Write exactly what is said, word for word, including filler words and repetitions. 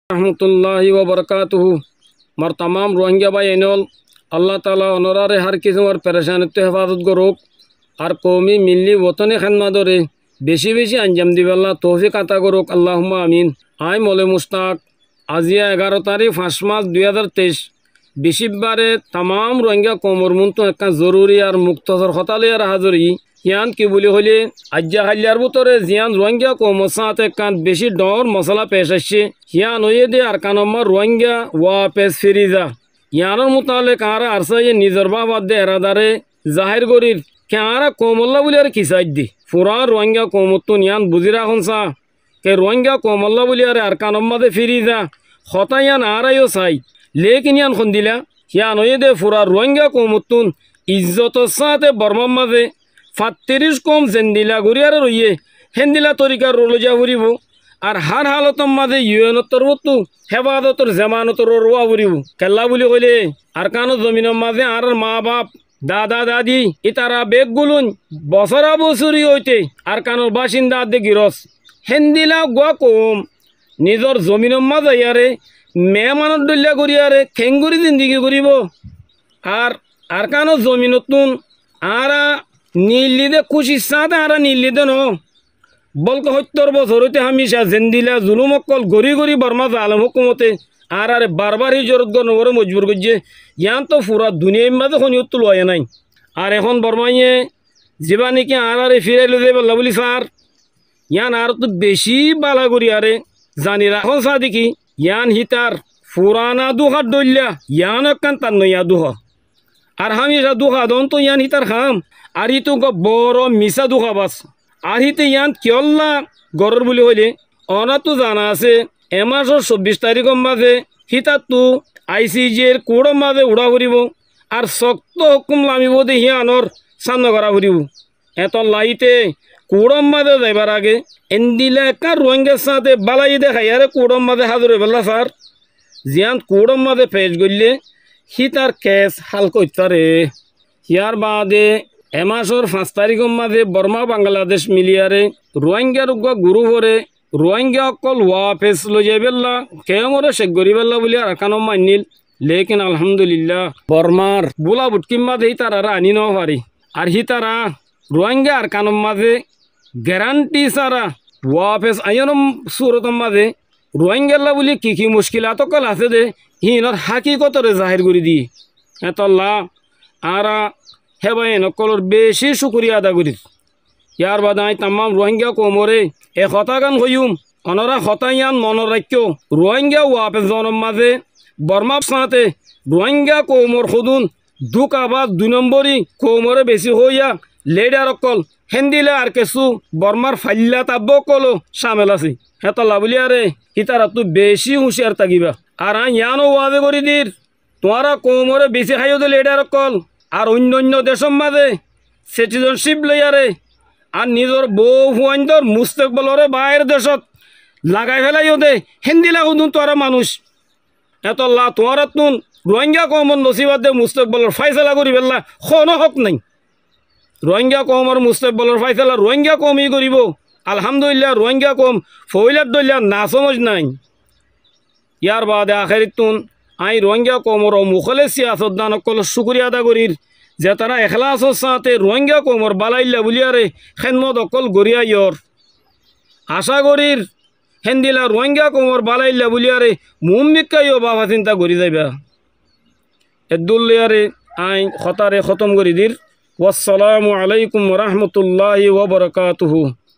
rahmatulláhi wa barakátuhu. Mor tamám Ruáingga báiyain ól, Allah taala onoráre hár kisímor perecánittú hefazot gorouk. Ar koumi milli wotoni hédmotoré bicí bicí anjam dibálla toufik ata gorouk, Allahumma amin. Aññí Mole Mustak, aziya egaró tarík, fañs mac, dui házar teic, bicíbbare tamám Ruáingga koumor muúntu ekkán zoruri ar muktosor hotá loiyaré házir óiyi. Yián ki buli hoilé, aijja haillár bútore ziyán Ruáingga koumor sáñte ekkán bicí dhoóñr mosála pec aiccé, yián óiye dé Arkanor mazé Ruáingga waapes firi za. Yiánor mutalek añára ARSA ye nizor báfa de eradaré zahér gorír, ke añára koumolla buli aré ki saáidde? Furá Ruáingga koumottún yián buzí rakón saá, ke Ruáingga koumolla buli aré Arkanor mazé firi za, hotá yián añára yó saái. Lékin yián hondila? Yián óiye dé furá Ruáingga koumottún izzotor sáñte Bormár mazé fattiríc koum zendila gorí aré roiyé, héndila torikar uore loi za foribóu. Ar hár hálotor mazé yu enor torfóttu hefazotor zemanotor uore roóa foribóu. Kella buli hoilé, Arkanor zominor mazé añárár maa baf, dada dadi, ítara beggúlun bosóra bosóri óite Arkanor bácinda adde girós. Héndila eggúa koum nizor zominor mazé aiyaré meémanor dhoilla gorí aré keéngorí zindigi goríbou? Ar Arkanor zominottún añára niillidé, kúcir sáñte añára niillidé noó. Bólke hóittor bosór óite hámica zendila zulúm ókkol gorí gorí Bormá zalem hókumote añáráre barbár híjorot gorónor uore mojbur goijjé, yián toó furá duniyair mazé honiyóttu luwaiya nái. Ar ehón Bormáye zibá néki añáráre fírai loi zaibálla buli saár, yián añáráttu bicí bála gorí aré zani rakón saá dé ki, yián hítar furana dúhar dhoilla, yiáno ekkán tar noiya dúha. Ar hámica dúha doónto yián hítar ham, ar hítu eggúa boro misá dúha bas. Ar híte yián kiyólla gorér buli hoilé, onoráttu zana asé, e mácor sobbic taríkor mazé hítattu ICJ r kuúçor mazé uçá foribóu, ar sokto hókum lamibóu dé híanor sámna gorá foribóu. Etolla íte kuúçor mazé zaibar age endila ekkán Ruáinggar sáñte bálayi dekaiyaré kuúçor mazé házir óibálla saár, ziyán kuúçor mazé pec goillé hítar kes hálka óit faré. Yárbaade e mácor fañs taríkor mazé Bormá Bangladec miliyaré Ruáinggar eggúa guruforé Ruáingga ókkol waapes loi zaibálla keémoré cek goríbálla buli Arkanot mainníl. Lékin alhamdulilla, Bormár búla butkír mazé ítararé aní nofarí. Ar hítara Ruáingga Arkanor mazé geránthi sára waapes aiyónor surotor mazé Ruáinggalla buli ki ki muckilat ókkol asé dé híinor hákikotoré zahér gorí diyé. Hétolla añára hé báiyain ókkolór bicí cúkuriya ada gorír. Yárbaade aññí tamám Ruáingga koumoré e hotágan hoiyúm, onorá hotá yián monot raikkó, Ruáingga waapes zonor mazé Bormár sáñte Ruáingga koumor hodún dúkabaz dui nombóri koumoré bicí hoóiya leédhar ókkol, héndila ar kessú Bormár failla tabbó ókkoló camel asé. Hétolla buli aré hítarattú bicí húciyar tákiba. Ar aññí yiáno waze gorí dir, tuáñra koumoré bicí háiyo dé leédhar ókkol, ar oinno oinno decór mazé sitizensíp loiyaré, ar nizor bou fuaindór mustekboloré baáir decót lagai félaiyó dé, héndila hodún tuáñra manúic. Hétolla tuáñráttun Ruáingga koumor nosíbat dé mustekbolor fáisala goríbálla honó hók nái. Ruáingga koumor mustekbolor fáisala Ruáingga koumí goríbou. Alhámdulilla, Ruáingga koum foóilar dhoilla nasómoc nái. Yárbaade ahéríttun aññí Ruáingga koumor ou mukóles siyasotdan ókkolór cúkuriya ada gorír, zetará eklásor sáñte Ruáingga koumor bálailla búliyaré hédmot ókkol gorí aiyór. Acá gorír héndila Ruáingga koumor bálailla búliyaré muúmmikká yó báfa sinta gorí zaibá. Eddúr loiyaré aññí hotáre hótom gorí dir. Wassalamu aláikum warahmatulláhi wabarakátuhu.